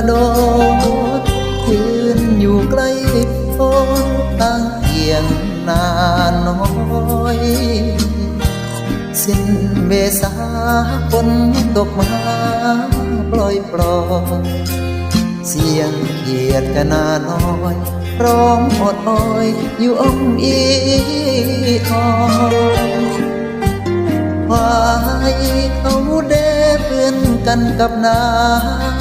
ກະໂດດ ຢືນຢູ່ໃກ້ໂພນທາງກຽງໜ້ານ້ອຍ ເຊັ່ນເມສາຝົນຕົກມາປລ່ອຍໆ ສຽງຂຽດກະໜ້ານ້ອຍ ຮ້ອງອອດອ້ອຍຢູ່ອ້ອມອີອອມ. ຄວາຍເຂົາແດ່ເປື້ອນກັນກັບນ້ຳ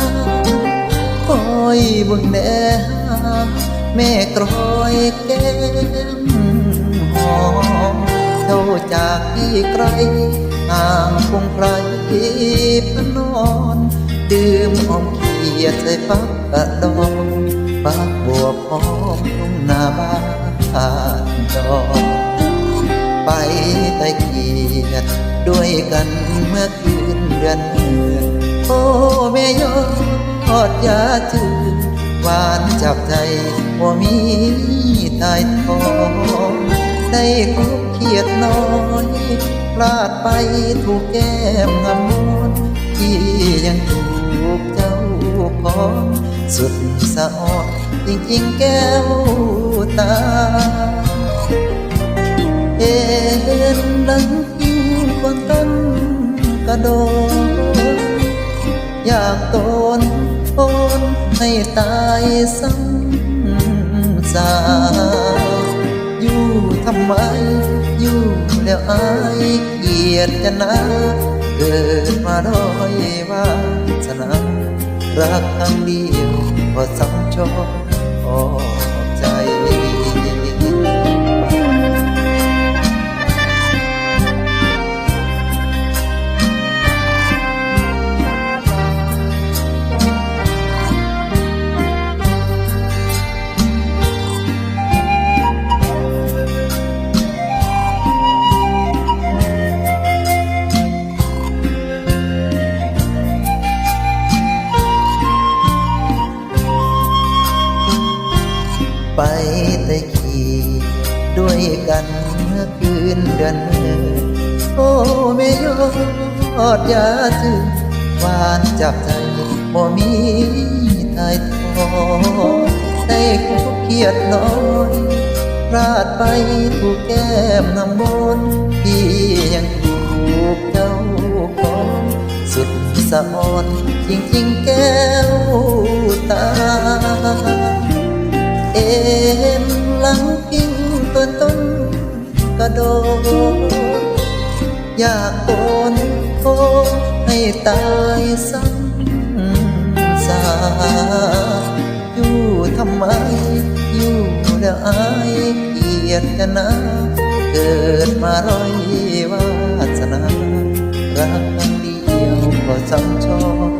ຄອຍເບິ່ງແດ່ຫາແມ່ກຣອຍແກ້ມຫອມ. ເຈົ້າຈາກທີ່ໄກ ຫ່າງກົງໄກພະນອນ ຕື່ມອ້ອມຂຽດໃສ່ຝັກກະດອນ ຝັກບວບຫອມທົ່ງໜ້າບ້ານດອກ ໄປໄຕ່ຂຽດດ້ວຍກັນເມື່ອຄືນເດືອນເດືອນ. ໂອ້ ແມ່ຍອດຢາຈືນ ຫວານຈັບໃຈບໍ່ມີຕາຍທອງ ໄດ້ກົບຂຽດນ້ອຍ ພລາດໄປຖືກແກ້ມງາມມອນ ທີ່ຍັງຖືກເຈົ້າຂອງ ສຸດສະອອນຈິງໆແກ້ວຕາ. ເຫັນດັງ ພິງຄົນຕົ້ນກະໂດດ ຢາກໂຕນໂອນໃຫ້ຕາຍຊ້ຳຊາ ຢູ່ທຳໄມ ຢູ່ແລ້ວອາຍກຽດຈະນາ ເກີດມາດ້ອຍວາສະໜາ ຮັກຄັ້ງດຽວບໍ່ຊ້ຳຊອກໃຈ. ໄປແຕ່ຄີດ້ວຍກັນເມື່ອຄືນເດືອນເນີນ ໂອ້ ແມ່ຍອດຢາຈືນ ຫວານຈັບໃຈບໍ່ມີຖ່າຍທອດ ໄດ້ຄົບຂຽດນ້ອຍ ພລາດໄປຖືກແກ້ມນ້ຳບອນ ທີ່ຍັງຖືກເຈົ້າຂອງ ສຸດສະອອນຈິງໆແກ້ວຕາ ເອັນຫຼັງພິງເພິ່ນຕົ້ນກະໂດດ ຢາກໂຕນໂທໃຫ້ຕາຍຊ້ຳຊາ ຢູ່ທຳໄມ ຢູ່ແລ້ວອາຍກຽດຈະນາ ເກີດມາດ້ອຍວາສະໜາ ຮັກຄັ້ງດຽວບໍ່ຊ້ຳຊອກ